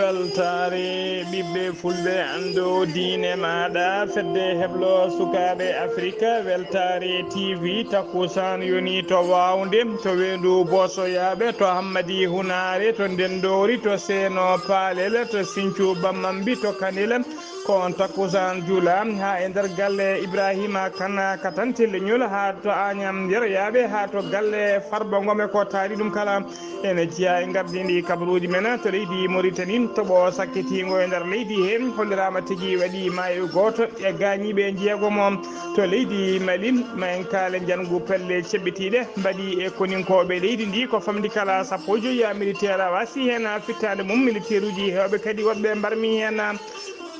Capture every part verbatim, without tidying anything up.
Weltaare ɓiɓɓe fulɓe, anndo diine maaɗa, fedde heblo sukaaɓe Afrika, weltaare T V, takkusaan yoni to Waawde, to Weendu Boosoyaaɓe, to Hammadi Hunaare, to Ndenndoori, to Seeno Paalel, to Siñcu Bammambi, to Kanel, ko on takkusaan jula haa e nder galle Ibrahima Kana Katante Leñol, haa to Añam Yeroyaaɓe, haa to galle Farba Ngom e ko taari ɗum kala. Ene jeyaa e ngardiindi kabaruuji men to leydi Mauritanie. Toɓo sakkitiingo e nder leydi heen holliraama tigi waɗi maayo gooto e gaañiiɓe njeegomo. To leydi Mali, ma en kaale njanngu pelle ceɓɓitiiɗe mbaɗi e koninkooɓe leydi ndi ko famɗi kala sappo e joyi militeer wasi heen fittaande mum. Militeeruuji heewɓe kadi woɗɓe mbarmi heen.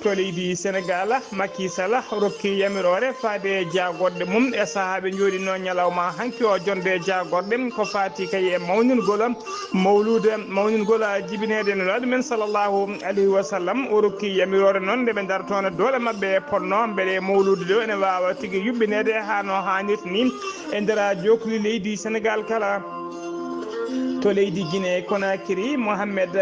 To leydi Senegaal, Macky Sall rokki yamiroore faade jaagorɗe mum e sahaa ɓe njooɗinoo ñalawma hanki o, jonde jaagorɗe ko faati kay e mawningol mawluude, mawningol jibineede Nulaaɗo men sallallahu alayhi wa sallam. O rokki yamiroore noon nde ɓe ndartoona doole maɓɓe potnoo, mbele mawluude ɗo ene waawa tigi yuɓɓineede haa no haanirta ni e nder jookli leydi Senegaal kala. To leydi Guinée Conakry, Mohamed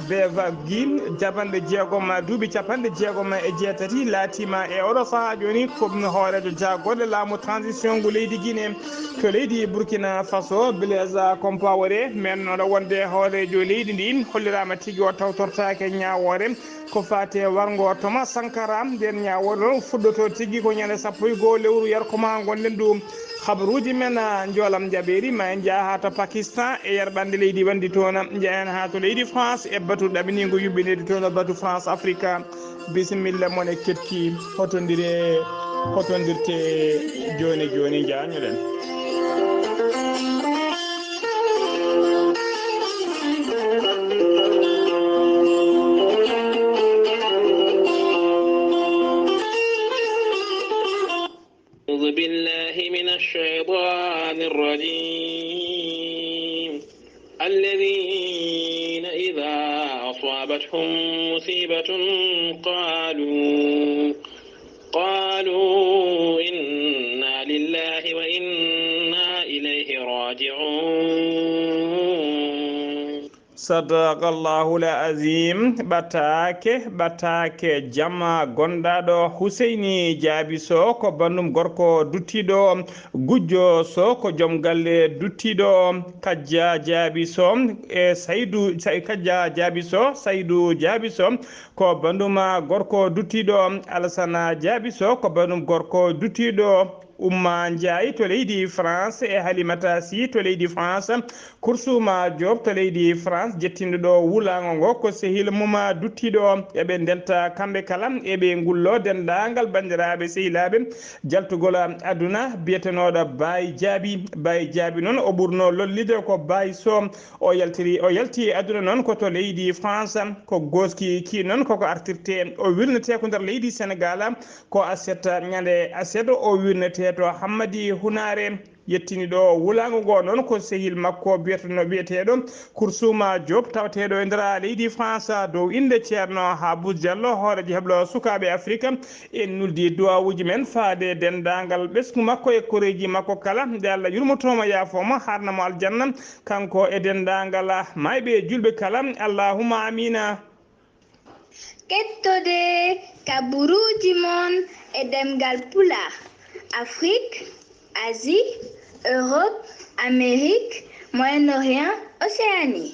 Bevagui, capanɗe jeegom, duuɓi capanɗe jeegom e jeetati, laatiima e oɗo sahaa jooni ko hooreejo jaagorɗe laamu transition ngu leydi Guinée. To leydi Burkina Faso, Blaise Compaoré, men oɗo wonde hooreejo leydi ndi, holliraama tigi o tawtortaake ñaawoore ko faati e warngo Thomas Sankara. Nden ñaawoore noon fuɗɗoto tigi ko ñande sappo e goo lewru yarko ma ngonɗen ɗum. Habaruuji men, ah, njoolam njaɓeeri, ma en njaa haa to Pakistan e yerɓande leydi wonndi toon. Njahen haa to leydi France e batu ɗaɓɓiniingu yuɓɓineede toon, batu France Africa. Bisimilla mon e keɗki, hotondire, hotondirte jooni jooni, njañoɗen. أعوذ بالله من الشيطان الرجيم. الذين إذا أصابتهم مصيبة قالوا، قالوا إنا لله وإنا إليه راجعون. Sadaqallahul Azim. Ɓataake, ɓataake jama gondaaɗo Huseyni Jaabi Sow ko banndum gorko duttiiɗo, gujjo Sow ko joom galle duttiiɗo, Kajja Jaabi Sow e Saydu, Say-, Kajja Jaabi Sow, Saydu Jaabi Sow ko banndum gorko duttiiɗo, Alsana Jaabi Sow ko banndum gorko duttiiɗo, Umma Njaay to leydi France e Halimata Si to leydi France, Kursuuma Joob to leydi France, jettinɗo ɗo wulaango ngo ko sehil mum duttiiɗo. Eɓe ndenta kamɓe kala, eɓe ngullo denndaangal banndiraaɓe sehilaaɓe jaltugol aduna biyetenooɗo Baay Jaabi. Baay Jaabi noon o ɓurno lollide ko Baay Sow. O yaltiri, o yalti aduna noon ko to leydi France, ko gooski ki noon koko artirte. O wirnete ko nder leydi Senegaal, ko aset, ñande aset o wirnete to Hammadi Hunaare. Yettini ɗo wulaango ngo noon ko sehil makko biyeteɗo, biyeteɗo Kursuuma Joob, tawateɗo e nder leydi France, dow innde Ceerno Habu Jallo, hooreejo heblo sukaaɓe Afrika. En nuldi duwawuuji men faade denndaangal ɓesngu makko e koreeji makko kala, nde Allah yurmotomo, yaafomo, haarnamo aljanna, kanko e denndaangal mayɓe julɓe kala. Allahumma amiina. Kettode kaburuuji mon e ɗemngal Pulaar, Afrique, Asie, Europe, Amérique, Moyen-Orient, Océanie.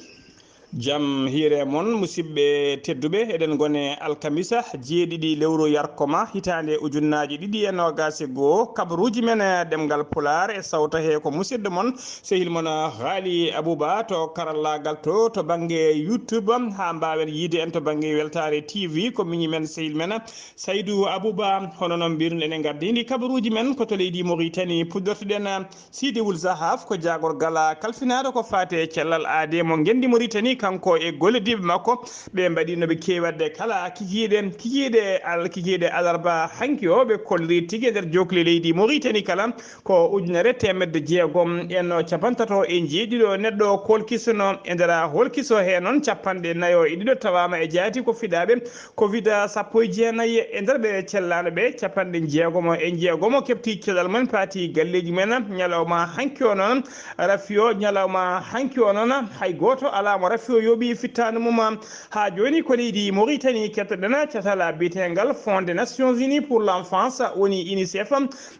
Jam hiire mon, musidɓe tedduɓe, eɗen ngone alkamisa jeeɗiɗi lewru yarkoma hitaande ujunnaaji ɗiɗi e noogaas e goo. Kabaruuji men e ɗemngal Pulaar e sawta he ko musidɗo mon, sehil mon Haali Abuba to karallaagal to, to bannge YouTube, haa mbaawen yiide en to bannge Weltaare T V, ko miñi men sehil men Saydu Abuba. Hono noon mbirun enen ngardiindi kabaruuji men ko to leydi Mauritanie puɗɗortuɗen. Sidi Wul Zahaf ko jaagorgal kalfinaaɗo ko faati e cellal aadee mo ngenndi Mauritanie, kanko e gollodiiɓe makko. Ɓe mbaɗi no ɓe keewi waɗde kala kikiiɗe, kikiiɗe al-, kikiiɗe alarba hanki o, ɓe kolliri tigi e nder jookli leydi Mauritanie kala. Ko ujunere teemedde jeegom e no capantato e jeeɗiɗo neɗɗo kolkisno. E nder holkiso he noon, capanɗe nayo e ɗiɗo tawaama e jaati ko fiɗaaɓe covid sappo e jeenayi. E nder ɓe cellaano ɓe, capanɗe jeegomo e jeegomo keɓti cellal mum, paati galleeji mum. Ñalawma hanki o noon, rafi o, ñalawma hanki o noon, hay gooto alaa mo rafi. so yooɓi fittaandu mum. Haa jooni ko leydi Mauritanie kettoɗen catal biyetengal Fonds des Nations Unies pour l'enfance, woni UNICEF.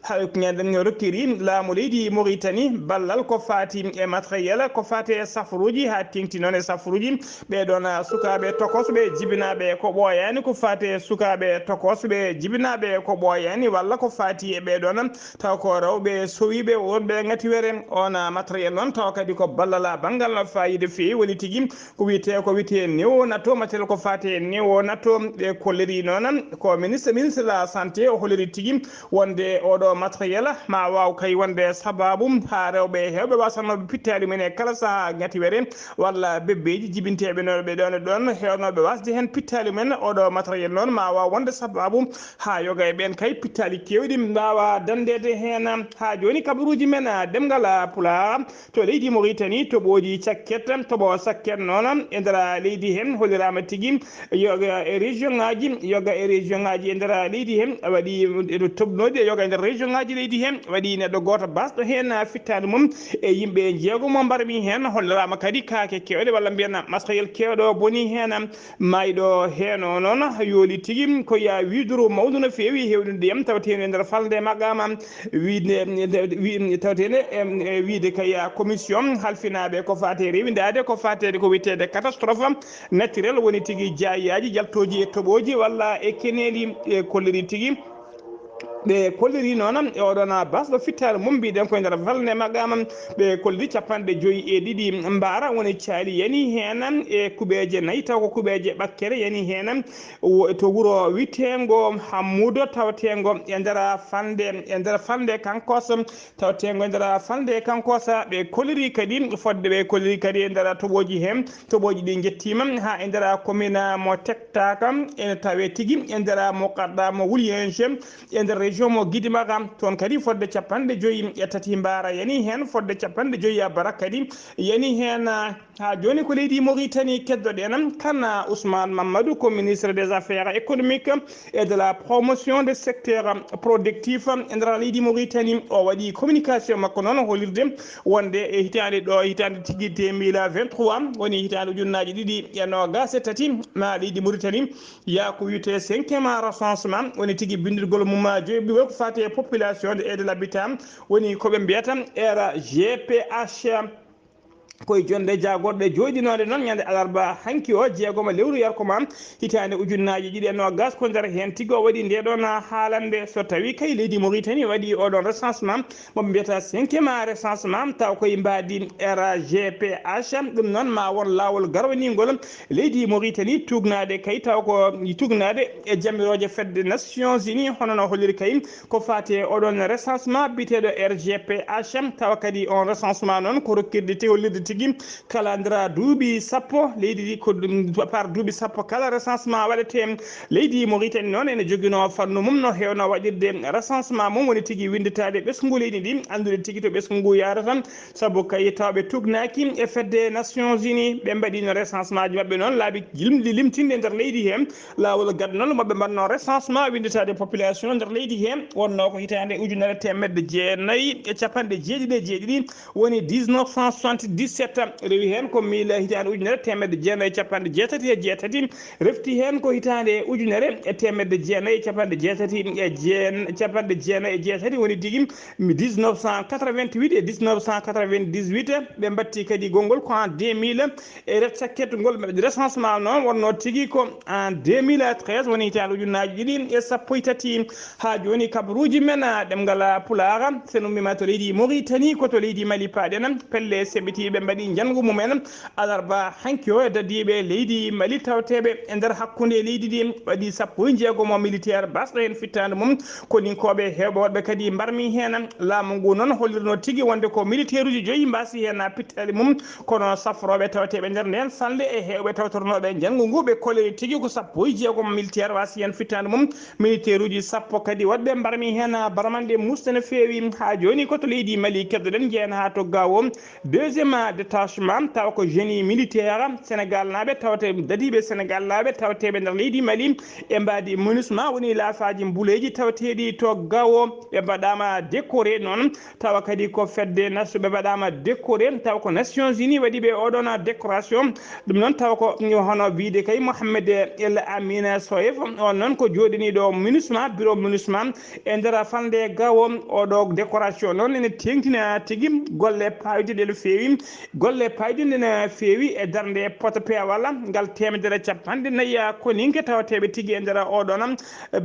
Haa ñande rokkiri laamu leydi Mauritanie ballal ko faati e matériel, ko faati e safruuji, haa teŋti noon e safruuji. Ɓee ɗoon sukaaɓe tokosɓe jibinaaɓe ko ɓooyaani, ko faati e sukaaɓe tokosɓe jibinaaɓe ko ɓooyaani, walla ko faati e ɓee ɗoon taw ko rewɓe sowiiɓe wonɓe ngati were. On matériel noon taw kadi ko ballal banngal faayiida feewi, woni tigi ko wiyetee, ko wiyetee néonato, matériel ko faati e néonato. Ɓe kolliri noon ko ministre, ministre de la santé, o holliri tigi wonde oɗo matériel ma waaw kay wonde sabaabu haa rewɓe heewɓe wasanooɓe pittaali mum en e kala sahaa ngati were, walla bebbeeji jibinteeɓe noon ɓe ɗoon e ɗoon heewnooɓe wasde heen pittaali mum en. Oɗo matériel noon ma waaw wonde sabaabu haa yoga e ɓeen kay pittaali keewɗi mbaawa danndeede heen. Haa jooni kabaruuji men, ah, ɗemngal, ah, Pulaar, to leydi Mauritanie, toɓooji cakket, toɓo sakket noon e nder leydi heen holliraama tigi yoga e région ŋaaji, yoga e région ŋaaji e nder leydi heen waɗi, e toɓnooji e yoga e nder région ŋaaji leydi heen waɗi neɗɗo gooto basɗo heen fittaandu mum e yimɓe jeegomo mbarmi heen. Holliraama kadi kaake keewɗe walla mbiyen matériel keewɗo boni heen. Maayɗo heen o noon yooli tigi ko ya wiiduru mawdu no feewi hewɗude ndiyam tawteende e nder falnde Maqama, wiide, wi-, tawteende, em, e wiide ko ya commission halfinaaɓe ko faate rewindaade, ko faateede ko wiyetee catastrophe naturel, woni tigi jaayaaji, jaltooji e toɓooji walla e keneeli, e kolliri tigi. Ɓe kolliri noon e oɗon basɗo fittaandu mum, mbiɗen ko e nder falnde Maqama, ɓe kolliri capanɗe joyi e ɗiɗi mbaara woni caali yani heen e kuɓeeje nayi, taw ko kuɓeeje ɓakkere yani heen wo-, to wuro wiyeteengo Hammudo, taweteengo e nder falnde, e nder falnde Kankos, taweteengo e nder falnde Kankos. Ɓe kolliri kadi fodde, ɓe kolliri kadi e nder toɓooji heen, toɓooji ɗi njettiima haa e nder commune mo Tektaka, ene tawee tigi e nder muqaddam mo Wuliyenje, e nder région mo Gidimaka, toon kadi fodde capanɗe joyi e tati mbaara yani heen, fodde capanɗe joyi e bara kadi yani heen. Haa jooni ko leydi Mauritanie keddoɗen, kan Ousmane Mamadou ko ministre des affaires économiques et de la promotion des secteurs productifs e nder leydi Mauritanie. O waɗi communication makko noon hollirde wonde e hitaande ɗo, hitaande tigi deux mille vingt-trois, woni hitaande ujunnaaji ɗiɗi e noogaas e tati, ma leydi Mauritanie yaa ko wiyetee cinquième recensement, woni tigi binndugol mum joyi ɓiɓɓe ko faati e population de et de l'habitat, woni ko ɓe mbiyata R G P H. Koye jonnde jaagorɗe jooɗinoonde noon ñande alarba hanki o, jeegomo lewru yarkoma hitaande ujunnaaji ɗiɗi e noogaas, ko nder heen tigi o waɗi nde ɗoon haalande. So tawii kay leydi Mauritanie waɗi oɗon recensement mo ɓe mbiyata cinquième recensement, taw koye mbaadi R G P H, ɗum noon ma won laawol garwaningol leydi Mauritanie tuugnaade kay, taw ko tuugnaade e jamirooje fedde Nations Unies, hono no holliri kay ko faati e oɗon recensement biyeteeɗo R G P H. Tawa kadi on recensement noon ko rokkirde te hollirde tigi kala ndera duuɓi sappo, leydi ndi ko ɗum par duuɓi sappo kala recensement waɗetee. Leydi Mauritanie noon ene joginoo fannu mum no heewno waɗirde recensement mum, woni tigi winnditaade ɓesngu leydi ndi, anndude tigi to ɓesngu ngu yaarata. Sabu kay tawɓe tuugnaaki e fedde Nations Unies, ɓe mbaɗiino recensement ji maɓɓe noon laabi lim-, limtinde nder leydi heen. Laawol gaddanol mo ɓe mbaɗnoo recensement winnditaade population nder leydi heen wonnoo ko hitaande ujunere teemedde jeenayi e capanɗe jeeɗiɗi e jeeɗiɗi, woni dix-neuf cent soixante-dix-sept, rewi heen ko mille, hitaande ujunere teemedde jeenayi e capanɗe jeetati e jeetati, refti heen ko hitaande ujunere e teemedde jeenayi e capanɗe jeetati e jeen-, capanɗe jeenayi e jeetati, woni tigi dix-neuf cent quatre-vingt-huit e dix-neuf cent quatre-vingt-dix-huit. Ɓe mbatti kadi gonngol ko en deux mille e ret-, cakketgol recensement noon wonnoo tigi ko en deux mille treize, woni hitaande ujunnaaji ɗiɗi e sappo e tati. Haa jooni kabaruuji men, ah, ɗemngal Pulaar, so en ummiima to leydi Mauritanie, ko to leydi Mali paaɗen. Pelle semmbitiiɓe mbaɗi njanngu mum en alarba hanki o e dadiiɓe leydi Mali tawteeɓe e nder hakkunde leydi ndi, waɗi sappo e jeegomo militaire basɗo heen fittaandu mum. Koninkooɓe heewɓe woɗɓe kadi mbarmi heen. Laamu ngu noon hollirno tigi wonde ko militaire uji joyi mbaasi heen pittaali mum, kono safrooɓe tawteeɓe nder ndeen falnde e heewɓe tawtornooɓe njanngu ngu, ɓe kolliri tigi ko sappo e jeegomo militaire waasi heen fittaandu mum. Militaire uji sappo kadi woɗɓe mbarmi heen barmanɗe musde no feewi. Haa jooni ko to leydi Mali keddoɗen, njeyen haa to Gao, deuxième détachement, tawa ko génie militaire Sénégal naaɓe tawte dadiiɓe Sénégal naaɓe tawateeɓe nder leydi Mali, e mbaadi MINUSMA, woni laafaaji mbuleeji tawateeɗi to Gao. Ɓe mbaɗaama décoré noon, tawa kadi ko fedde nasu ɓe mbaɗaama décoré, tawa ko Nations Unies waɗi ɓe oɗon décoration. Ɗum noon tawa ko hono wiide kay Mohamed El Amine Soef, on noon ko jooɗiniiɗo MINUSMA, bureau MINUSMA e nder falnde Gao. Oɗo décoration noon ene teeŋtina tigi golle paayɗe no feewi. Golle paayɗe no feewi e darnde poto peewal ngal teemedere capanɗe nayi koninke tawateeɓe tigi e nder oɗon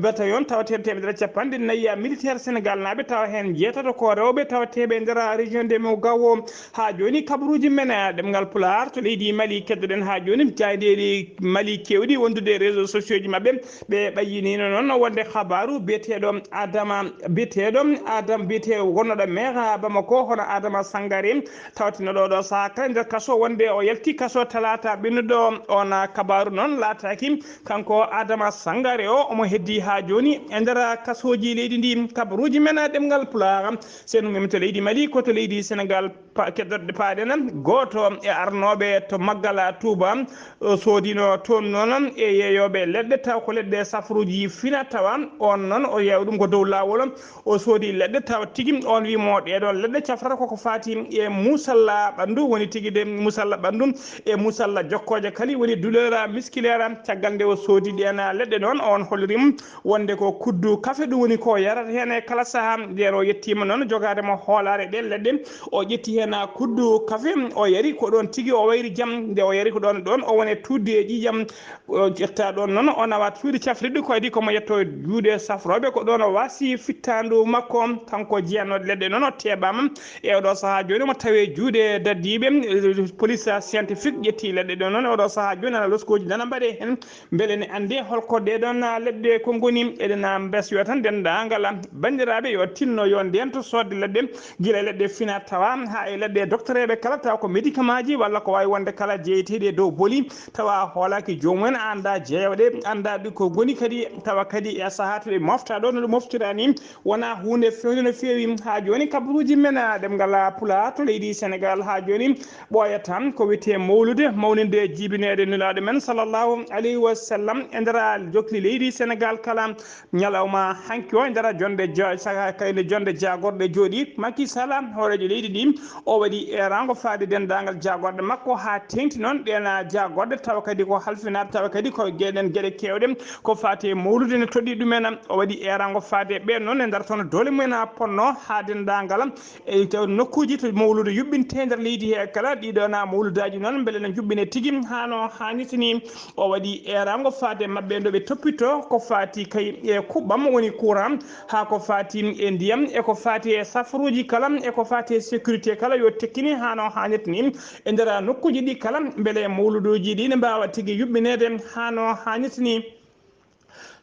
bataillon tawateeɓe teemedere capanɗe nayi militaire Sénégal naaɓe, tawa heen jeetato ko rewɓe tawateeɓe e nder région de mo Gao. Haa jooni kabaruuji men ɗemngal Pulaar to leydi Mali keddoɗen haa jooni, jaayndeeji Mali keewɗi wondude e réseaux sociaux ji maɓɓe, ɓe ɓayyiniino noon wonde kabaaru biyeteeɗo Adama, biyeteeɗo Adam, biyeteeɗo wonnoɗo maire haa Bamako, hono Adama Sangare, tawatino ɗo ɗo sahaa kala nder kaso, wonde o yalti kaso talaata ɓennuɗo. On kabaaru noon laataaki kanko Adama Sangare o, omo heddi haa jooni e nder kasooji leydi ndi. Kabaruuji men ɗemngal Pulaar, senu men to leydi Mali, ko to leydi Sénégal. Pa-, keddoɗe paaɗen, gooto e arnooɓe to Maggala Touba, o soodino toon noon e yeeyooɓe leɗɗe, taw ko leɗɗe safruuji fina tawa. On noon o yeewa ɗum ko dow laawol, o soodi leɗɗe taw tigi on wii mo ɗee ɗoon leɗɗe cafrata koko faati e musalla ɓanndu, woni tigi de musalla ɓanndu e musalla jokkooje kadi woni douleur musculaire. Caggal nde o soodi ɗeen leɗɗe noon, on holliri mo wonde ko kuddu kafe ɗum woni ko yarata heen e kala sahaa. Ndeen o yettiima noon jogaade mo hoolaare ɗeen leɗɗe, o ƴetti heen kuddu kafe, o yari ko ɗoon tigi o wayri jam. Nde o yari ko ɗoon ɗoon o woni e tuudde e ƴiiƴam, o ƴetta ɗoon noon o nawa suuɗi cafrirɗi ko adii ko mo yetto juuɗe safrooɓe, ko ɗoon o waasi fittaandu makko. Kanko jiyannooɗo leɗɗe noon o teeɓaama e oɗo sahaa jooni mo tawee juuɗe dadiiɓe, eh, police scientifique ƴetti leɗɗe ɗo noon oɗo sahaa jooni ana loskooji nana mbaɗee heen. Mbele ne anndee holko ɗee ɗoon leɗɗe ko ngoni? Eɗen mbesiyoo tan denndaangal banndiraaɓe yo tinno yo ndento soodde leɗɗe, gila leɗɗe fina tawa haa e leɗɗe doctoreeɓe kala tawa ko médicamentji walla ko waawi wonde kala jeeyeteeɗi e dow boli tawa hoolaaki joomum en, a anndaa jeeyooɗe, anndaa ɗi ko ngoni kadi tawa kadi e sahaa to ɗe mofta ɗo no ɗe moftira ni wonaa huunde feewde no feewi. Haa jooni kabaruuji men ɗemngal Pulaar to leydi Sénégal haa jooni ɓooyata ko wiyetee mawlude, mawninde jibineede Nulaaɗo men sallallahu alayhi wa sallam e nder jokli leydi Sénégal kala ñalawma hanki o e nder jonde ja-, saka kayne jonde jaagorɗe jooɗi. Macky Sall, hooreejo leydi ndi, o waɗi eeraango faade denndaangal jaagorɗe makko haa teeŋti noon ɗeen jaagorɗe tawa kadi ko halfinaaɗe tawa kadi ko geɗen geɗe keewɗe ko faati e mawlude ne toɗɗi ɗumen. O waɗi eeraango faade ɓeen noon e nder toon doole mumen a ponno haa denndaangal e taw nokkuuji to mawlude yuɓɓintee nder leydi he kala ɗiɗo na mawludaaji noon mbele no njuɓɓine tigi haa no haanirta ni. O waɗi eeraango faade maɓɓe nde ɓe toppito ko faati kay e kuɓɓam woni courant, haa ko faati e ndiyam e ko faati e safaruuji kala e ko faati e sécurité kala yo tekkine haa no haanirta ni e nder nokkuuji ɗi kala mbele mawluduuji ɗi ne mbaawa tigi yuɓɓineede haa no haanirta ni.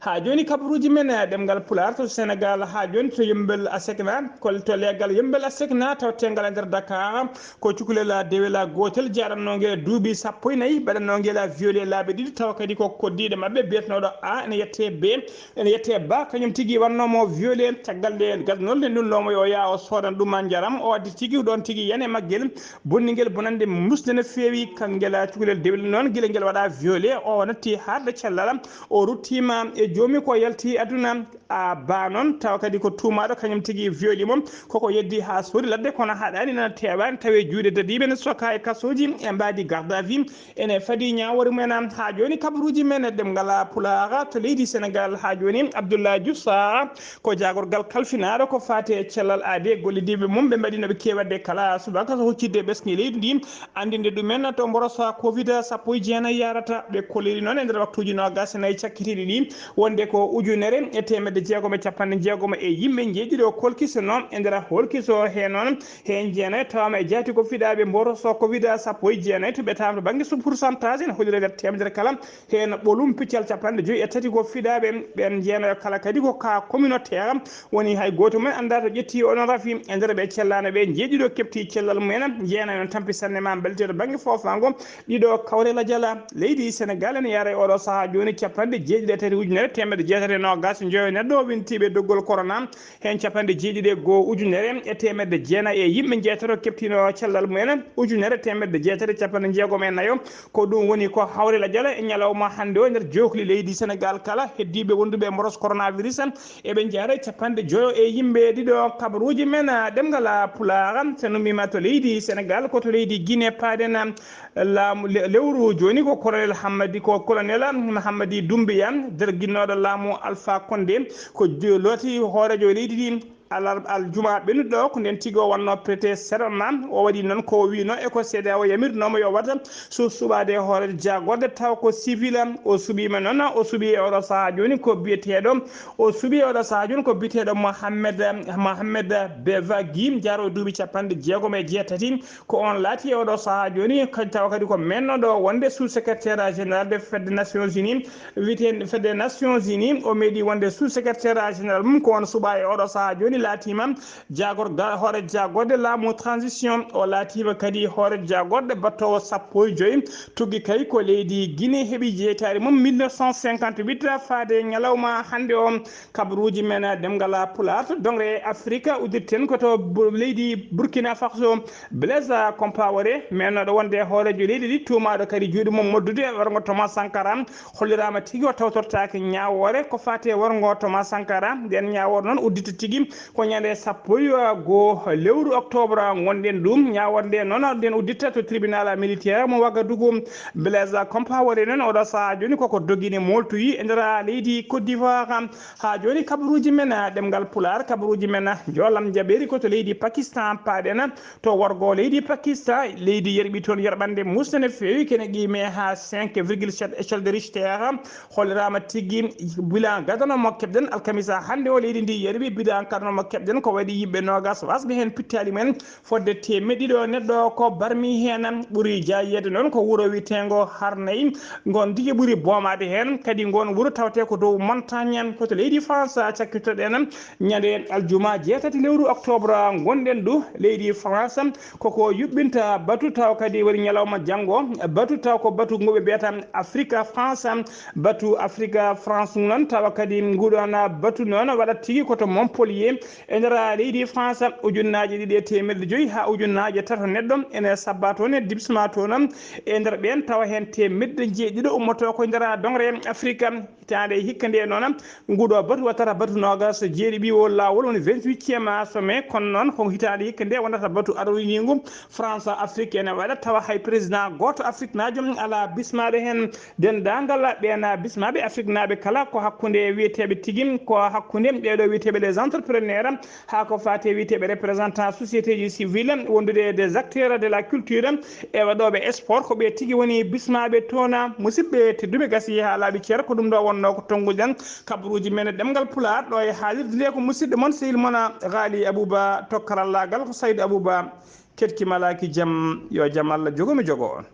Haa jooni kabaruuji men e ɗemngal Pulaar to Sénégal, haa jooni to Yummbel Asekna, ko to leegal Yummbel Asekna tawteengal e nder Dakar, ko cukalel dewel gootel jaaɗannoo ngel duuɓi sappo e nayi, mbaɗannoo ngel violé laabi ɗiɗi, tawa kadi ko koddiiɗo maɓɓe biyetenooɗo A ene yettee B, ene yettee Ba, kañum tigi wannoo mo violé. Caggal nde gadnol nde ndun loomo yo yaa o soodan ɗum njaram, o addi tigi ɗoon tigi yane maggel, bonningel bonannde musde no feewi. Kangel cukalel dewel noon, gila ngel waɗa violé, o natti haalde cellal, o ruttiima e joomi ko yalti aduna. A Ba noon, tawa kadi ko tuumaaɗo, kañum tigi violi mo, koko yeddi haa soodi ladde, kono haɗaani nana teewaani, tawi juuɗe dadiiɓe ne soka e kasooji e mbaadi garde à vue. Ene fadi ñaawoore mumen. Haa jooni kabaruuji men e ɗemngal Pulaar to leydi Sénégal. Haa jooni Abdoulaye Diouf Sarr ko jaagorgal kalfinaaɗo ko faati e cellal aade gollidiiɓe mum, ɓe mbaɗi no ɓe keewi waɗde kala subaka so huccitde ɓesnge leydi ndi, anndinde ɗumen to mboroso covid sappo e jeenayi yarata. Ɓe kolliri noon e nder waktuuji noogas e nayi cakkitiiɗi ɗi wonde ko ujunere e teemedde jeegom e capanɗe jeegom e yimɓe njeeɗiɗo kolkisono e nder holkiso he noon heen jeenayi tawama e jaati ko fiɗaaɓe mboroso covid sappo e jeenayi to ɓe tawama to bannge sub pourcentage ene hollira nder teemedere kala. Heen ɓolum piccal capanɗe joyi e tati ko fiɗaaɓe, ɓeen jeenayo kala kadi ko cas communautaire, woni hay gooto mum en anndaa to ƴetti onon rafi. E nder ɓe cellaano ɓe, njeeɗiɗo keɓti cellal mumen, jeenayo on tampi sanne ma mbelteeɗo bannge foofaango. Ɗiɗo kawre lajal leydi Senegaal ene yara e oɗo sahaa jooni capanɗe jeeɗiɗi e tati ujunere Teemedde jeetati e noogaas e njoyo neɗɗo wintiiɓe doggol corona, heen capanɗe jeeɗiɗi e goo ujunere e teemedde jeenayi e yimɓe njeetato keɓtiino cellal mumen, ujunere teemedde jeetati e capanɗe jeegom e nayo. Ko ɗum woni ko hawri lajal e ñalawma hannde o nder jookli leydi Senegaal kala. Heddiiɓe wonduɓe e mboros coronavirus, eɓe njaara e capanɗe joyo e yimɓe ɗiɗo. Kabaruuji men, ah, ɗemngal, ah, Pulaar, so nummiima to leydi Senegaal, ko to leydi Guinée paaɗen, ah, laamu le-, lewru jooni ko colonel Hammadi, ko colonel Hammadi Doumbouya, derginooɗo laamu Alpha Condé, ko jo-, looti hooreejo leydi ndi alar-, aljuma ɓennuɗo ko nden tigi o wonno prêté serment. O waɗi noon ko o wiino e ko C E D E A O yamirnoomo yo waɗ, su-, suɓaade e hoore jaagorɗe taw ko civil. O suɓiima noon, o suɓi e oɗo sahaa jooni ko biyeteeɗo, o suɓi e oɗo sahaa jooni ko biyeteeɗo Mohamed, Mohamed Bevagi, jaaro e duuɓi capanɗe jeegom e jeetati. Ko on laati e oɗo sahaa jooni, kadi tawa kadi ko mennoɗo wonde sous-secrétaire général de Fedde Nations Unies, wiyetee Fedde Nations Unies. O meeɗi wonde sous-secrétaire général mum, ko on suɓa e oɗo sahaa jooni laatiima jaagor-, ga-, hoore jaagorɗe laamu transition. O laatiima kadi hoore jaagorɗe battoowo sappo e joy. Tuggi kay ko leydi Guinée heɓi jeytaare mum mille neuf cent cinquante-huit faade ñalawma hannde o. Kabaruuji men ɗemngal Pulaar to doŋre Afrika uddirten ko to Bu-, leydi Burkina Faso. Blaise Compaoré, mennoɗo wonde hooreejo leydi ndi, tuumaaɗo kadi juuɗe mum moddude warngo Thomas Sankara, holliraama tigi o tawtortaake ñaawoore ko faati e warngo Thomas Sankara. Nden ñaawoore noon uddita tigi ko ñande sappo e goo lewru octobre ngonɗen ɗum. Ñaawoore nde noon nden uddita to tribunal militaire mo Wagadugu. Blaise Compaoré noon oɗo sahaa jooni koko dogini moltoyi e nder leydi Côte d'Ivoire. Haa jooni kabaruuji men, ah, ɗemngal Pulaar, kabaruuji men, ah, njoolam njaɓeeri ko to leydi Pakistan paaɗen, to worgo leydi Pakistan, leydi yerɓi toon yerɓande musde no feewi, kene qiime haa cinq virgule sept échelle de Richter. Holliraama tigi bilan gadano mo keɓɗen alkamisa hannde o, leydi ndi yerɓi bilan gadano mo keɓɗen ko waɗi yimɓe noogaas wasɓe heen pittaali men. Fodde teemeɗɗe ɗiɗo neɗɗo ko barmi heen. Ɓuri jaayeede noon ko wuro wiyeteengo Harnay, ngon tigi ɓuri boomaade heen. Kadi ngon wuro tawetee ko dow montagne, ko to leydi France cakkitoɗen ñande aljuma jeetati lewru octobre ngonɗen ɗo. Leydi France koko yuɓɓinta batu taw kadi woni ñalawma janngo. Batu taw ko batu ngo ɓe mbiyata Afrique France. Batu Afrique France noon tawa kadi nguɗon batu noon waɗat tigi ko to Montpellier. E nder leydi France, ujunnaaje ɗiɗi e teemeɗɗe joyi haa ujunnaaje tato neɗɗo ene sabba toon e dibsma toon. E nder ɓeen, tawa heen teemeɗɗe jeeɗiɗo ummoto ko nder doŋre Afrique. Hitaande hikka nde noon, nguɗo batu wattata batu noogaas e jeeɗiɗo o laawol woni vingt-huitième sommet, kono noon ko hitaande hikka nde wonata batu aroyningu France Afrique ene waɗa, tawa hay président gooto afriknaajo alaa bismaaɗo heen. Denndaangal ɓeen bismaaɓe afriknaaɓe kala ko hakkunde wiyeteeɓe tigi, ko hakkunde ɓeeɗo wiyeteeɓe les entrepreneurs, haa ko faati e wiyeteeɓe représentant société ji civile, wondude des acteurs de la culture e waɗooɓe sport, ko ɓe tigi woni bismaaɓe toon. Musidɓe tedduɓe, gasi haa laaɓi cer, ko ɗum ɗo wonnoo ko tonnguɗen kabaruuji men e ɗemngal Pulaar ɗo e haalirde nde. Ko musidɗo mon, sehil mon, Ghali Abouba to karallaagal, ko Saydou Abouba. Keɗki malaaki jam, yo jam Allah jogo mi jogo on.